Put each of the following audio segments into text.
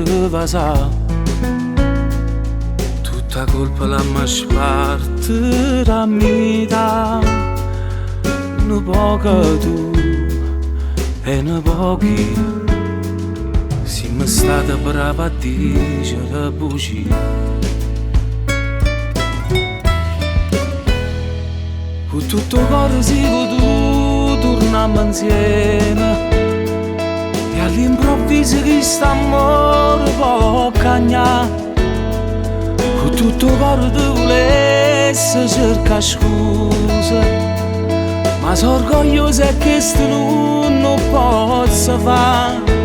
ce vasà. Tutta colpa l'amma spartere a metà. Nu poco tu e nu poco io. Siamo stati bravi a dicere bugie. Con tutto il cuore si potuto tornare insieme. E all'improvviso questo amore può cagnare. Con tutto il cuore ti volesse cercare scusa. Ma sono orgoglioso che questo non lo posso fare.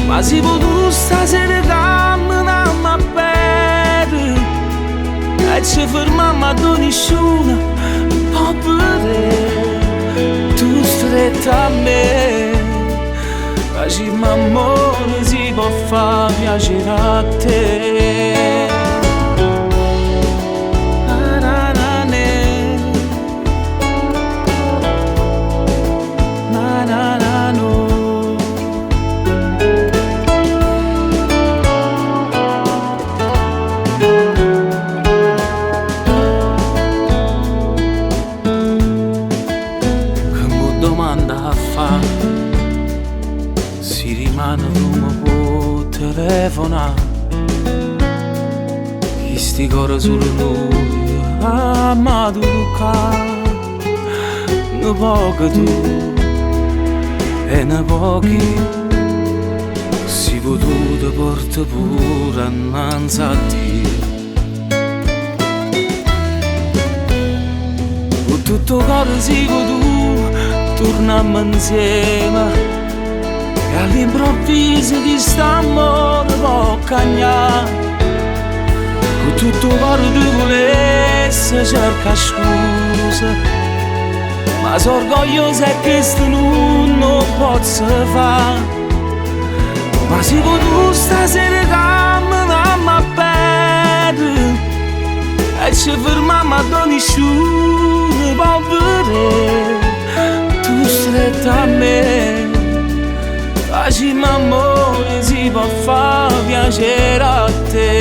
Ma se tu stasera camminammo a piedi e ci fermammo a nessuno può vedere. Tu stretta a me, facciamo amore, si può far piacere a te. Na na na ne. Na na na no. Che mi domanda a fa si rimane tu mi può telefonare. Chi sti cori solo noi ama toccare. Nu poco tu e nu poco io. Si potuto porta pure annanzi a Dio. Con tutto il cuore si potuto tornammo insieme. E all'improvviso questo amore può cagnare. Con tutto il cuore ti volesse cercare scusa. Ma sono orgoglioso che questo non lo posso fare. Ma se tu stasera camminammo a piedi e ci fermammo a nessuno può vedere. Tu stretta a me, facciamo amore, si può far piacere a te.